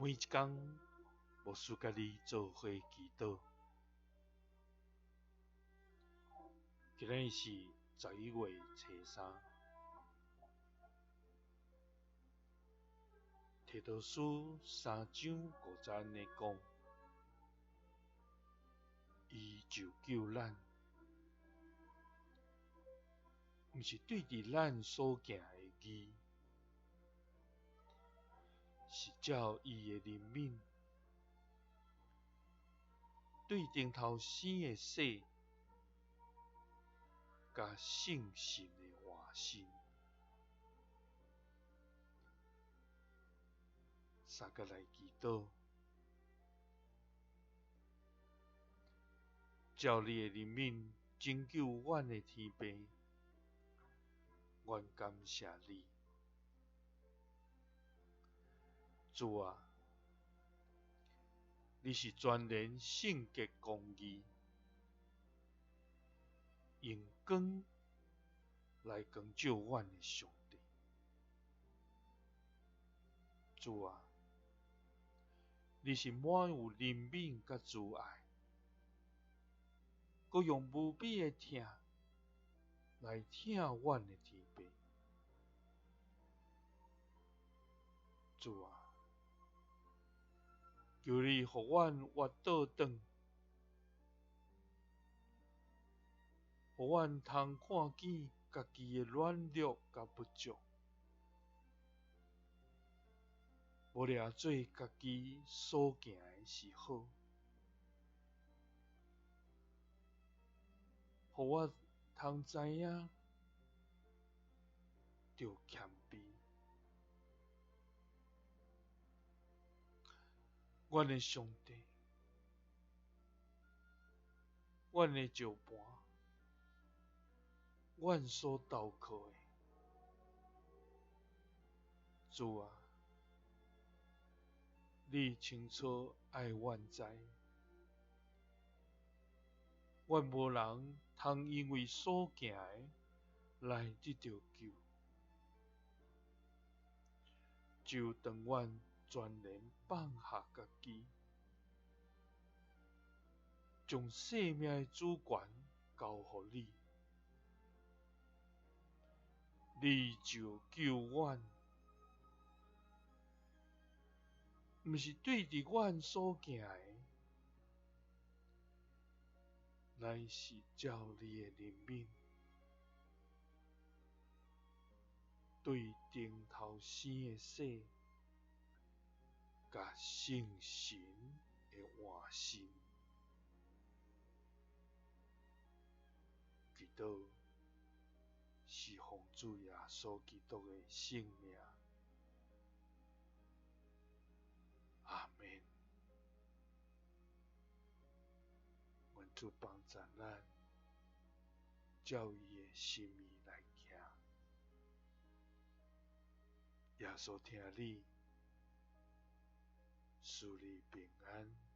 每一工，牧師佮你做伙祈禱。今仔日是11月初三，提多書三章五節按呢講，伊就救咱，毋是對著咱所行的義，是照伊的憐憫，對頂頭生的洗，佮聖神的換新。三个來祈禱，照你的憐憫拯救阮的天父，阮感謝你。主啊，你是全然聖潔公義，用光來光照阮的上帝。主啊，你是滿有憐憫佮慈愛，閣用無比的疼來疼阮的天父。主啊，求你予阮活倒轉，予阮通看見家己的軟弱佮不足，無掠做家己所行的是好，予我通知影著謙卑。阮的上帝，阮的石盤，阮所投靠的，主啊，你清楚愛阮知，阮無人通因為所行的來得著救，只有當阮全然放下家己，將生命的主權交予你，你就救阮，毋是對著阮所行的，乃是照你的憐憫，對頂頭生的洗，佮聖神的換新。祈禱是奉主耶穌基督的聖名。阿們。願主幫助咱，照伊的心意來行。耶穌疼你，賜你平安。